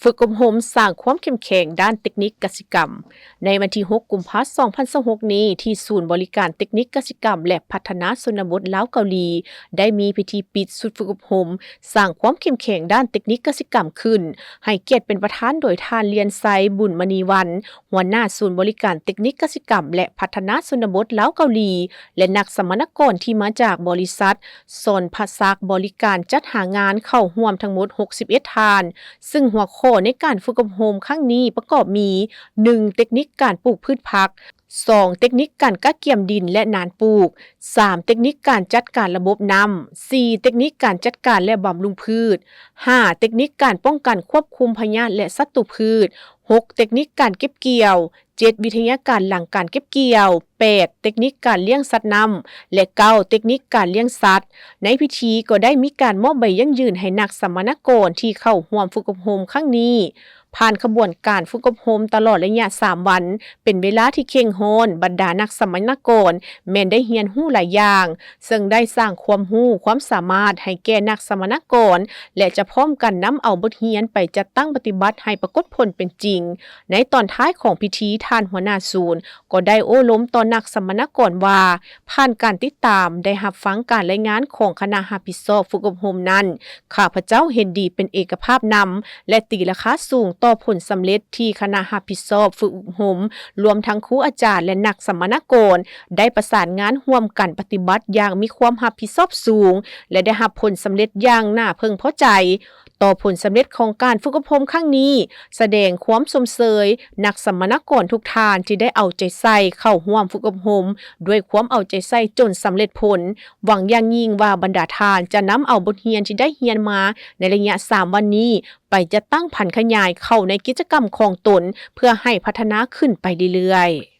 ຝຶກອົບຮົມສ້າງຄວາມເຂັ້ມແຂງດ້ານເຕັກນິກກະສິກຳ. ໃນວັນທີຫົກ ກຸມພາ ສອງພັນຊາວຫົກນີ້, ທີ່ສູນບໍລິການເຕັກນິກກະສິກຳ ແລະ ພັດທະນາຊົນນະບົດລາວເກົາຫຼີ ໄດ້ມີພິທີປິດຊຸດຝຶກອົບຮົມສ້າງຄວາມເຂັ້ມແຂງດ້ານເຕັກນິກກະສິກຳຂຶ້ນ, ໃຫ້ກຽດເປັນປະທານໂດຍທ່ານ ລຽນໄຊ ບຸນມະນີວັນ ຫົວໜ້າສູນບໍລິການເຕັກນິກກະສິກຳ ແລະ ພັດທະນາຊົນນະບົດລາວເກົາຫຼີ ແລະ ນັກສຳມະນາກອນທີ່ມາຈາກບໍລິສັດ ສອນພະສັກ ບໍລິການຈັດຫາງານ ເຂົ້າຮ່ວມທັງໝົດຫົກສິບເອັດທ່ານ, ຊຶ່ງຫົວຂໍ້ໃນການຝຶກອົບຮົມຄັ້ງນີ້ປະກອບມີ ໜຶ່ງ ເຕັກນິກການປູກພືດຜັກ, ສອງ ເຕັກນິກການກະກຽມດິນ ແລະ ນານປູກ, ສາມ ເຕັກນິກການຈັດການລະບົບນ້ຳ, ສີ່ ເຕັກນິກການຈັດການ ແລະ ບຳລຸງພືດ, ຫ້າ ເຕັກນິກການປ້ອງກັນຄວບຄຸມພະຍາດ ແລະ ສັດຕູພືດ, ຫົກ ເຕັກນິກການເກັບກ່ຽວ, ເຈັດ ວິທະຍາການຫຼັງການເກັບກ່ຽວ, ແປດ ເຕັກນິກການລ້ຽງສັດນ້ຳ ແລະ ເກົ້າ ເຕັກນິກການລ້ຽງສັດ. ໃນພິທີກໍໄດ້ມີການມອບໃບຢັ້ງຢືນໃຫ້ນັກສຳມະນາກອນທີ່ເຂົ້າຮ່ວມຝຶກອົບຮົມຄັ້ງນີ້ ຜ່ານຂະບວນການຝຶກອົບຮົມຕະຫຼອດໄລຍະສາມວັນ ເປັນເວລາທີ່ເຄັ່ງຮ້ອນ, ບັນດານັກສຳມະນາກອນແມ່ນໄດ້ຮຽນຮູ້ຫຼາຍຢ່າງ, ເຊິ່ງໄດ້ສ້າງຄວາມຮູ້ຄວາມສາມາດໃຫ້ແກ່ນັກສຳມະນາກອນ ແລະ ຈະພ້ອມກັນນຳເອົາບົດຮຽນໄປຈັດຕັ້ງປະຕິບັດໃຫ້ປາກົດຜົນເປັນຈິງ. ໃນຕອນທ້າຍຂອງພິທີ, ທ່ານຫົວໜ້າສູນກໍໄດ້ໂອ້ລົມຕໍ່ນັກສຳມະນາກອນວ່າ, ຜ່ານການຕິດຕາມ, ໄດ້ຮັບຟັງການລາຍງານຂອງຄະນະຮັບຜິດຊອບຝຶກອົບຮົມນັ້ນ, ຂ້າພະເຈົ້າເຫັນດີເປັນເອກະພາບນຳ ແລະ ຕີລາຄາສູງຕໍ່ຜົນສຳເລັດທີ່ຄະນະຮັບຜິດຊອບຝຶກອົບຮົມ, ລວມທັງຄູອາຈານ ແລະ ນັກສຳມະນາກອນ ໄດ້ປະສານງານຮ່ວມກັນປະຕິບັດຢ່າງມີຄວາມຮັບຜິດຊອບສູງ ແລະ ໄດ້ຮັບຜົນສຳເລັດຢ່າງໜ້າເພິ່ງພໍໃຈ. ຕໍ່ຜົນສຳເລັດຂອງການຝຶກອົບຮົມຄັ້ງນີ້ ສະແດງຄວາມຊົມເຊີຍນັກສຳມະນາກອນທຸກທ່ານທີ່ໄດ້ເອົາໃຈໃສ່ເຂົ້າຮ່ວມຝຶກອົບຮົມດ້ວຍຄວາມເອົາໃຈໃສ່ຈົນສຳເລັດຜົນ. ຫວັງຢ່າງຍິ່ງວ່າບັນດາທ່ານຈະນຳເອົາບົດຮຽນທີ່ໄດ້ຮຽນມາໃນໄລຍະສາມວັນນີ້ ໄປຈັດຕັ້ງຜັນຂະຫຍາຍເຂົ້າໃນກິດຈະກຳຂອງຕົນ ເພື່ອໃຫ້ພັດທະນາຂຶ້ນໄປເລື້ອຍໆ.